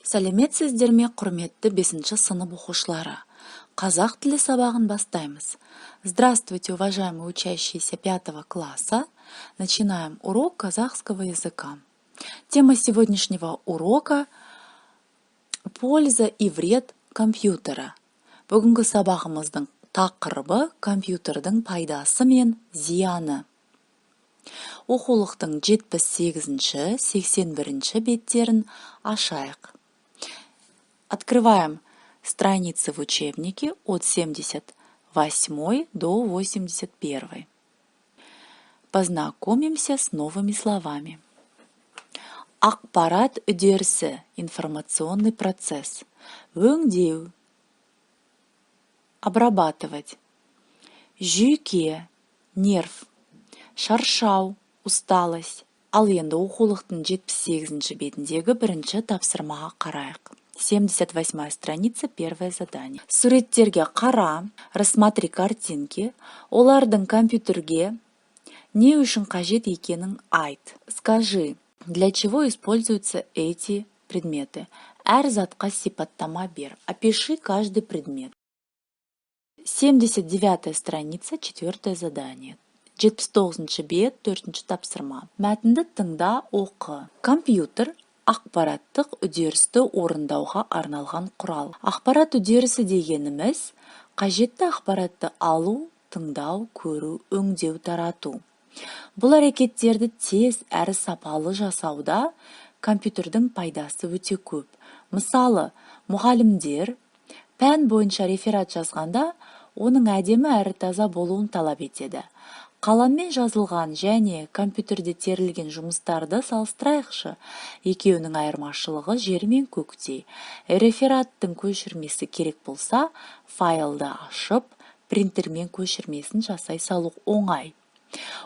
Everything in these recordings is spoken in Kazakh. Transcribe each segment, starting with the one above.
Сәлеметсіздер ме, құрметті бесінші сынып оқушылары! Қазақ тілі сабағын бастаймыз. Здравствуйте, уважаемые учащиеся пятого класса! Начинаем урок казахского языка. Тема сегодняшнего урока – польза и вред компьютера. Бүгінгі сабағымыздың тақырыбы – компьютердің пайдасы мен зияны. Оқулықтың 78-ші, 81-ші беттерін ашайық. Открываем страницы в учебнике от 78 до 81. Познакомимся с новыми словами. Ақпарат үдерісі – информационный процесс. Өңдеу – обрабатывать. Жүйке – нерв. Шаршау – усталость. Ал енді оқулықтың 78 бетіндегі бірінші тапсырмаға қарайық. 78 страница, первое задание. Суреттерге қара, рассмотри картинки, олардың компьютерге не үшін қажет екенін айт. Скажи, для чего используются эти предметы. Әр затқа сипаттама бер. Опиши каждый предмет. 79 страница, четвертое задание. 79 бет, төртінші тапсырма. Мәтінді тыңда, оқы. Компьютер – ақпараттық үдерісті орындауға арналған құрал. Ақпарат үдерісі дегеніміз – қажетті ақпаратты алу, тыңдау, көру, өңдеу, тарату. Бұл әрекеттерді тез әрі сапалы жасауда компьютердің пайдасы өте көп. Мысалы, мұғалімдер пән бойынша реферат жазғанда, оның әдемі әрі таза болуын талап етеді. Қаламмен жазылған және компьютерде терілген жұмыстарды салыстырайықшы. Екеуінің айырмашылығы жер мен көктей. Рефераттың көшірмесі керек болса, файлды ашып, принтермен көшірмесін жасай салу оңай,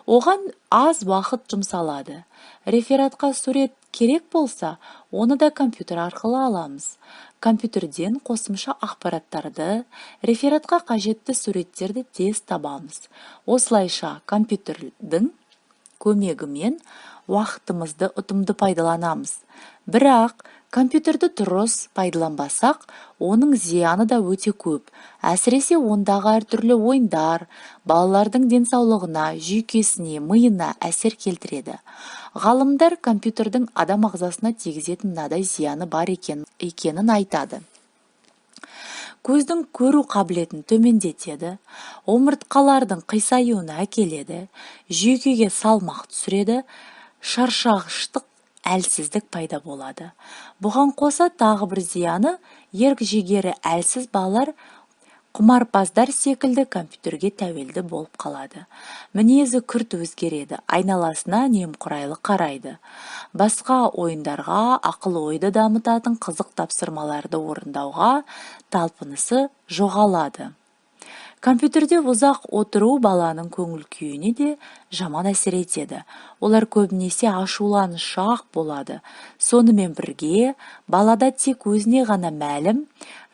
оған аз уақыт жұмсалады. Рефератқа сурет керек болса, оны да компьютер арқылы аламыз. Компьютерден қосымша ақпараттарды, рефератқа қажетті суреттерді тез табамыз. Осылайша, компьютердің көмегімен уақытымызды ұтымды пайдаланамыз. Бірақ компьютерді дұрыс пайдаланбасақ, оның зияны да өте көп. Әсіресе ондағы әртүрлі ойындар балалардың денсаулығына, жүйкесіне, миына әсер келтіреді. Ғалымдар компьютердің адам ағзасына тигізетін мынадай зияны бар екенін айтады: көздің көру қабілетін төмендетеді, омыртқалардың қисаюына әкеледі, жүйкеге салмақ түсіреді, шаршағыштық, әлсіздік пайда болады. Бұған қоса, тағы бір зияны – ерік-жігері әлсіз балалар құмарпаздар секілді компьютерге тәуелді болып қалады. Мінезі күрт өзгереді, айналасына немқұрайлы қарайды. Басқа ойындарға, ақыл-ойды дамытатын қызық тапсырмаларды орындауға талпынысы жоғалады. Компьютерде ұзақ отыру баланың көңіл күйіне де жаман әсер етеді. Олар көбінесе ашуланшақ болады. Сонымен бірге балада тек өзіне ғана мәлім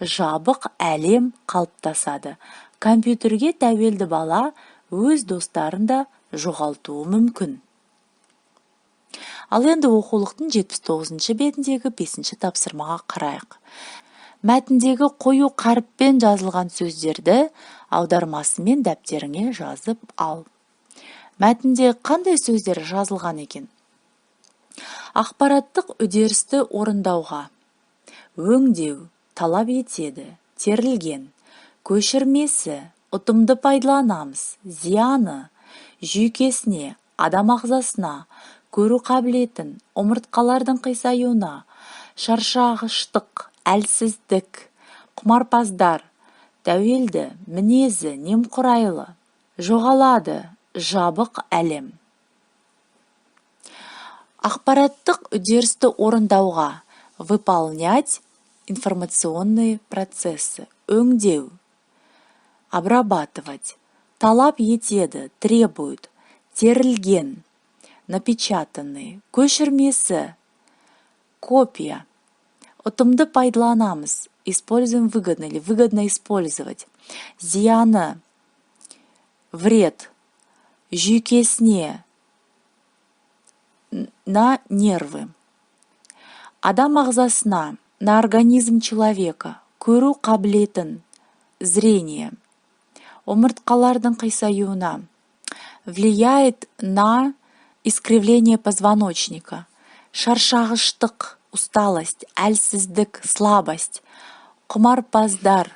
жабық әлем қалыптасады. Компьютерге тәуелді бала өз достарын да жоғалтуы мүмкін. Ал енді оқулықтың 79 бетіндегі бесінші тапсырмаға қарайық. Мәтіндегі қою қаріппен жазылған сөздерді аудармасымен дәптеріңе жазып ал. Мәтінде қандай сөздер жазылған екен? Ақпараттық үдерісті орындауға, өңдеу, талап етеді, терілген, көшірмесі, ұтымды пайдаланамыз, зияны, жүйкесіне, адам ағзасына, көру қабілетін, омыртқалардың қисаюына, шаршағыштық, әлсіздік, құмарпаздар, тәуелді, мінезі немқұрайлы, жоғалады, жабық әлем. Ақпараттық үдерісті орындауға – выполнять информационные процессы, өңдеу – обрабатывать, талап етеді – требует, терілген – напечатанный, көшірмесі – копия, ұтымды пайдаланамыз – используем выгодно или выгодно использовать, зияны – вред, жүйкесіне – на нервы, адам ағзасына На организм человека. Көру қабілетін, зрение. Омыртқалардың қисаюына, влияет на искривление позвоночника. Шаршағыштық, усталость, әлсіздік, слабость. Құмарпаздар,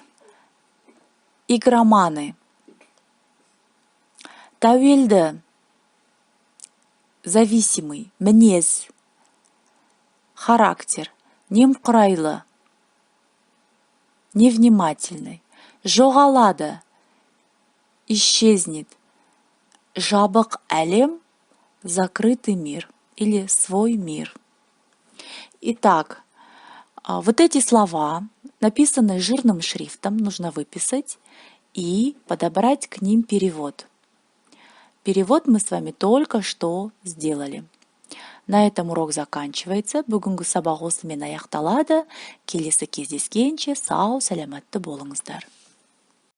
игроманы. Тәуелді, зависимый, мінез, характер. Немқұрайлы, невнимательный. Жоғалады, исчезнет. Жабық әлем, закрытый мир или свой мир. Итак, вот эти слова, написанные жирным шрифтом, нужно выписать и подобрать к ним перевод. Перевод мы с вами только что сделали. На этом урок заканчивается. Бүгінгі сабақ осымен аяқталады. Келесі кездескенше сау сәлематты болыңыздар.